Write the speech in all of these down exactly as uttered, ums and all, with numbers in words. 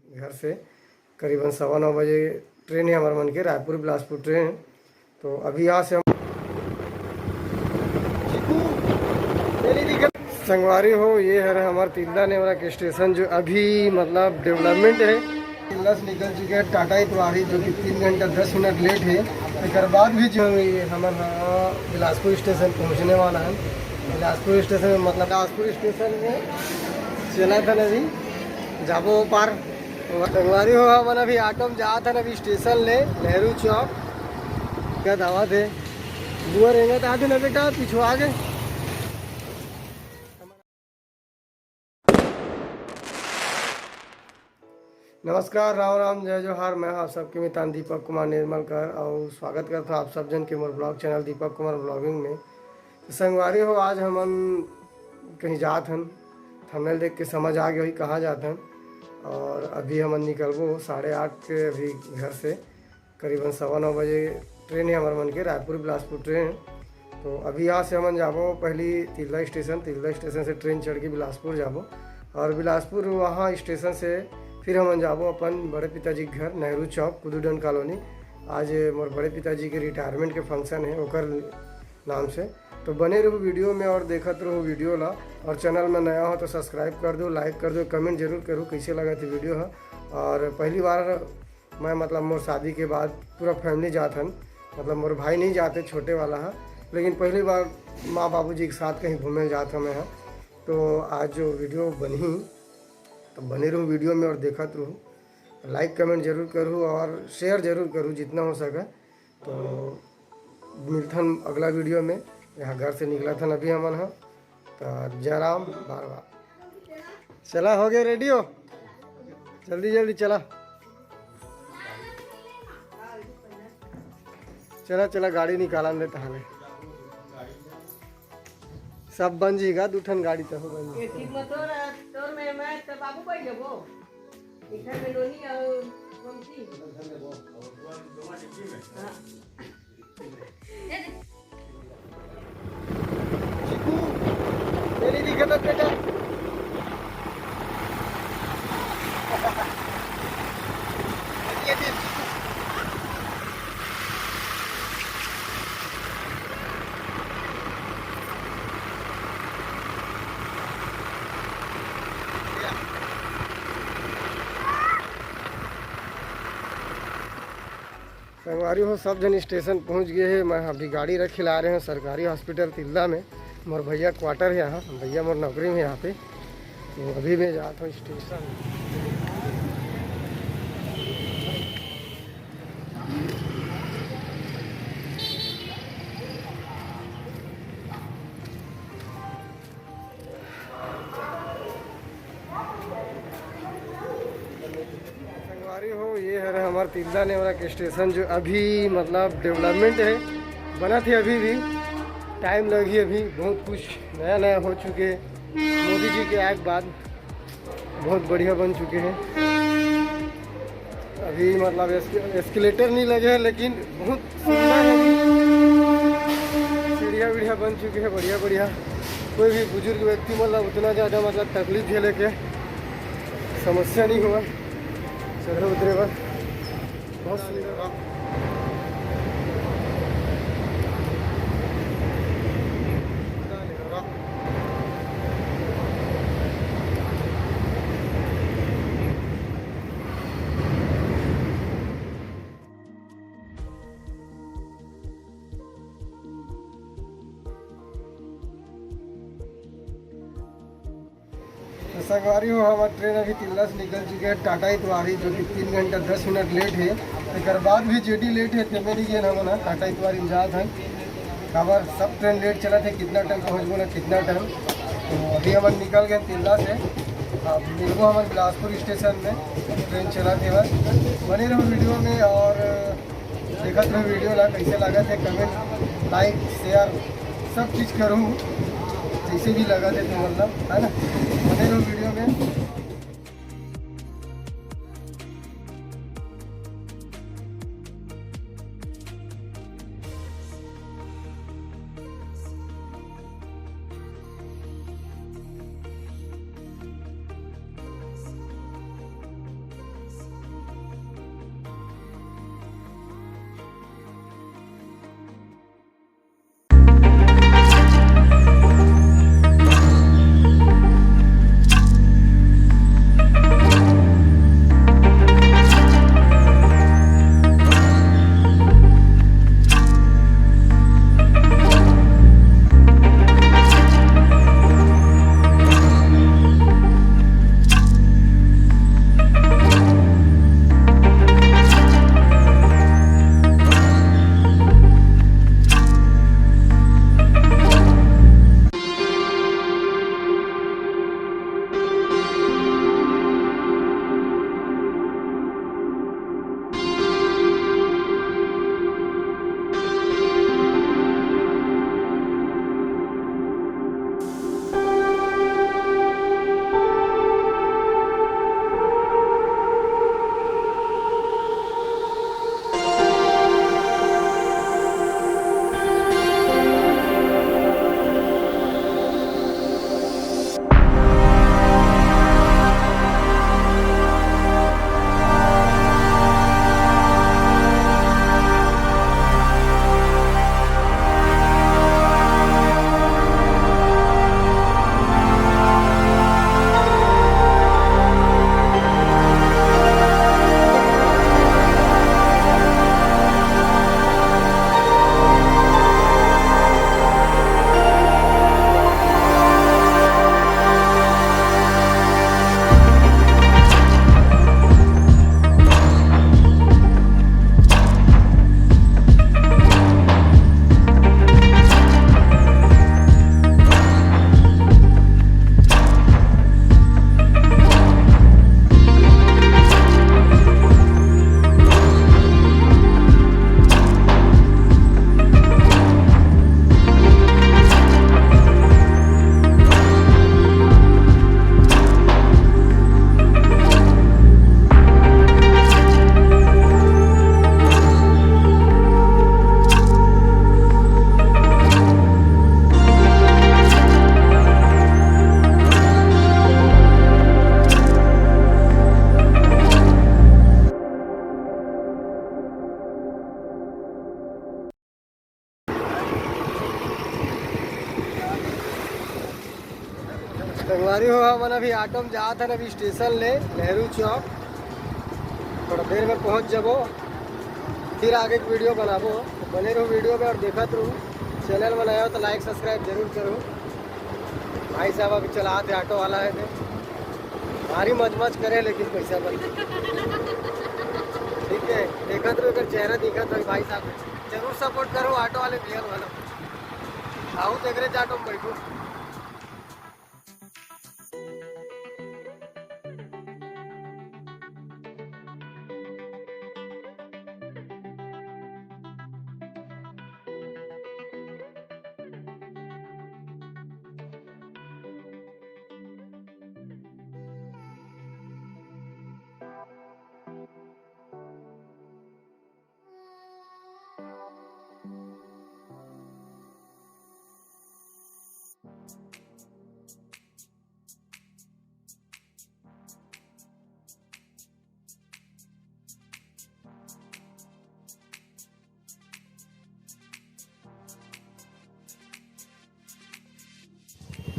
घर से करीबन सवा नौ बजे ट्रेन हे हमर मन के, रायपुर बिलासपुर ट्रेन। तो अभी यहाँ से हम संगवारी हो, ये हरे हमर तिल्दा नेवरा के स्टेशन, जो अभी मतलब डेवलपमेंट हे। तिल्दा से निकल चुके हैं टाटा इतवारी, जो कि तीन घंटा दस मिनट लेट हे। एकर बाद भी जो ये हमर, हाँ, बिलासपुर स्टेशन पहुँचने वाला है। बिलासपुर स्टेशन में मतलब बिलासपुर स्टेशन में चला था अभी, जाबो पार। संगवारी हो, हमन अभी ऑटो में जात हन अभी स्टेशन ले नेहरू चौक। का दावत है, बुआ रेंगत आथे ना बेटा, पिछुआ के। नमस्कार, राम राम, जय जोहार। मैं आप सबके मितान दीपक कुमार निर्मलकर और स्वागत करता हूँ आप सब जन के मोर blog channel Deepak Kumar blogging में। तो संगवारी हो, आज हमन कहीं जात हन, थंबनेल देख के समझ आ गया होही कहाँ जात हन। और अभी हमन निकलबो साढ़े आठ के अभी घर से, करीबन सवा नौ बजे ट्रेन हे हमर मन के, रायपुर बिलासपुर ट्रेन। तो अभी यहाँ से हमन जाबो पहली तिल्दा स्टेशन, तिल्दा स्टेशन से ट्रेन चढ़ के बिलासपुर जाबो और बिलासपुर वहाँ स्टेशन से फिर हमन जाबो अपन बड़े पिताजी के घर नेहरू चौक कुदुडन कॉलोनी। आज मोर बड़े पिताजी के रिटायरमेंट के फंक्शन है ओकर नाम से। तो बने रहू वीडियो में और देखत रहू वीडियो ला। और चैनल में नया हो तो सब्सक्राइब कर दो, लाइक कर दो, कमेंट जरूर करू कैसे लगा थे वीडियो है। और पहली बार मैं मतलब मोर शादी के बाद पूरा फैमिली जात हन, मतलब मोर भाई नहीं जाते, छोटे वाला है, लेकिन पहली बार माँ बाबूजी के साथ कहीं घूमे जात हन मैं। तो आज जो वीडियो बनही, तो बने रहू वीडियो में और देखत रहू, लाइक कमेंट जरूर करू और शेयर जरूर करू जितना हो सके। तो मिलथन अगला वीडियो में। यहाँ घर से निकला था अभी हमन ह, तो जय राम बार बार। चला, हो गया रेडी हो, जल्दी जल्दी चला, चला चला, गाड़ी निकालन दे तहाले। सब बन जीगा, दू ठन गाड़ी तो हो बन जी। एक ही में तोर, तोर में मैं तो बाबू बैठ जाबो। इधर में नोनी और गोमती। हाँ। चिकू, तेरी दिक्कत है बेटा। संगवारी हो, सब झन स्टेशन पहुंच गए हैं। मैं अभी गाड़ी रखे ला रहे हैं सरकारी हॉस्पिटल तिल्दा में। मोर भैया क्वार्टर है यहाँ, भैया मोर नौकरी में यहाँ पे। तो अभी मैं जाता हूँ स्टेशन। संगवारी हो, ये हरे हमार तिल्दा नेवरा के स्टेशन, जो अभी मतलब डेवलपमेंट है, बनत है अभी भी, टाइम लगही, अभी बहुत कुछ नया नया हो चुके हैं मोदी जी के आए के बाद। बहुत बढ़िया बन चुके हैं। अभी मतलब एस्के-, एस्केलेटर नहीं लगे हैं, लेकिन बहुत सुंदर है। सीढ़िया वीढ़िया बन चुके हैं बढ़िया बढ़िया। कोई भी बुजुर्ग व्यक्ति मतलब उतना ज़्यादा मतलब तकलीफ झेले के समस्या नहीं हुआ चढ़े उतरे बर। बहुत सुंदर। तो संगवारी हो, हमार ट्रेन अभी तिल्दा से निकल चुके हैं टाटा इतवारी, जो कि तीन घंटा दस मिनट लेट है। एकर बाद भी जेडी लेट है, तेमे नहीं गेन हमन ह टाटा इतवारी में जात हन। काबर सब ट्रेन लेट चलत है, कितना टाइम पहुँचबो ना कितना टाइम। तो अभी हमन निकल गए तिल्दा से, अब मिलबो हमन बिलासपुर स्टेशन में, ट्रेन चलत है बस। बने रहो वीडियो में और देखत रहो वीडियो ला, कैसे लागत है, कमेंट, लाइक, शेयर सब चीज़ करूँ, जैसे भी लागत है तो मतलब, है ना, बने रहो वीडियो में। अरे हो, हमन अभी ऑटो में जात हन अभी स्टेशन ले नेहरू चौक। थोड़ा देर में पहुंच जाबो, फिर आगे एक वीडियो बनाबो। तो बने रहो वीडियो में और देखत रहो। चैनल में नया हो तो लाइक सब्सक्राइब जरूर करो। भाई साहब अभी चलात हे, ऑटो वाला हे ते भारी मजमज करे, लेकिन पैसा बन। ठीक है, देखत रहो, अगर चेहरा दिखत हो भाई साहब, जरूर सपोर्ट करो ऑटो वाले भैया वाला। आओ तो एकरे ऑटो में बैठो।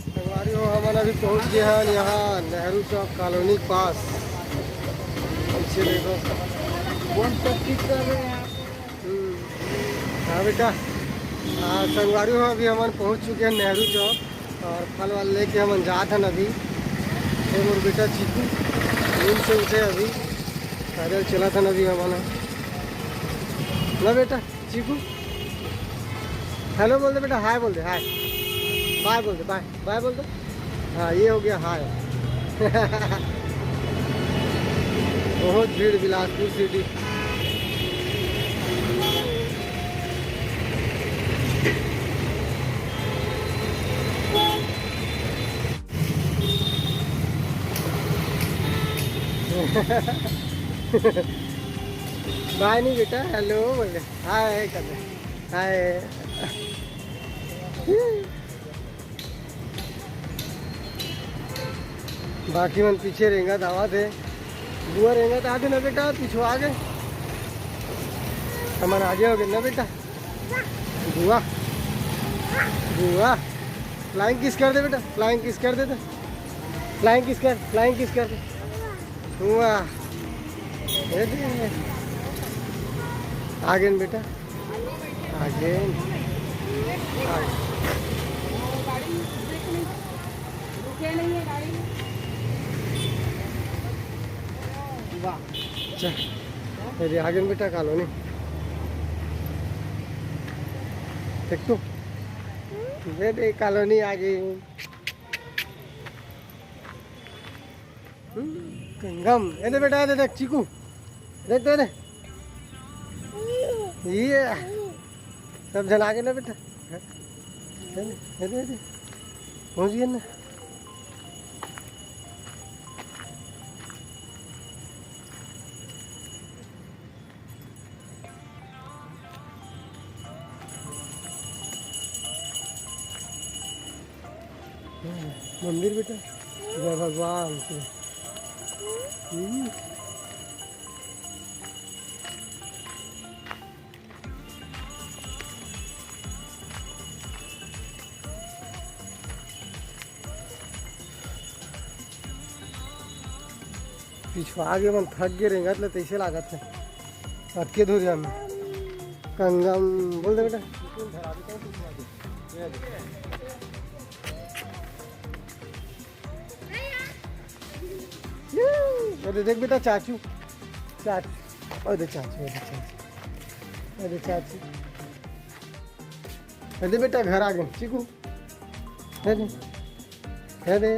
संगवारी हो, हमन अभी पहुंच गए हैं यहाँ नेहरू चौक कॉलोनी के पास। पीछे देखो। कौन सा चीज कर रहे हैं आप? हम्म। हाँ बेटा, हाँ संगवारी हो, अभी हमन पहुंच चुके हैं नेहरू चौक और फल वल लेके हमन जात हन अभी। ये मोर बेटा चीकू नींद से उठे अभी, पैदल चलत हन अभी हमन। ना बेटा, चीकू, हेलो बोल दे बेटा, हाय बोल दे, हाय, बाय बोल दे, बाय, बाय बोल दे। हाँ, ये हो गया हाय। बहुत भीड़ बिलासपुर सिटी। बाय नहीं बेटा, हेलो बोल दे, हाय कर दे, हाय। बाकी मन पीछे रेंगत आवत हे। बुआ रेंगत आथे ना बेटा, पीछू आगे। हमन आगे हो गए ना बेटा। बुआ, बुआ, फ्लाइंग किस कर दे बेटा, फ्लाइंग किस कर दे तो। फ्लाइंग किस कर, फ्लाइंग किस कर दे। बुआ, ये दे। आगे न बेटा। आगे। आगे। चल, ये दे, आगे न बेटा कॉलोनी। देख तो, ये दे कॉलोनी आगे। हम्म, गंगम। ये दे बेटा, ये दे, देख, चीकू। देख, दे, दे। ये। सब झन आगे ना बेटा। ये दे, ये दे, ये दे। पहुंच गए ना। मंदिर बेटा, जय भगवान के। हम्म। पिछुआ गे मन थक गे रेंगत ले तइसे लागत हे। अतके दूर जाना। कंगम बोल दे बेटा। अरे देख बेटा चाचू, चाचू, अरे चाचू, अरे चाचू, अरे चाचू, अरे बेटा घर आ गए चीकू। अरे, अरे।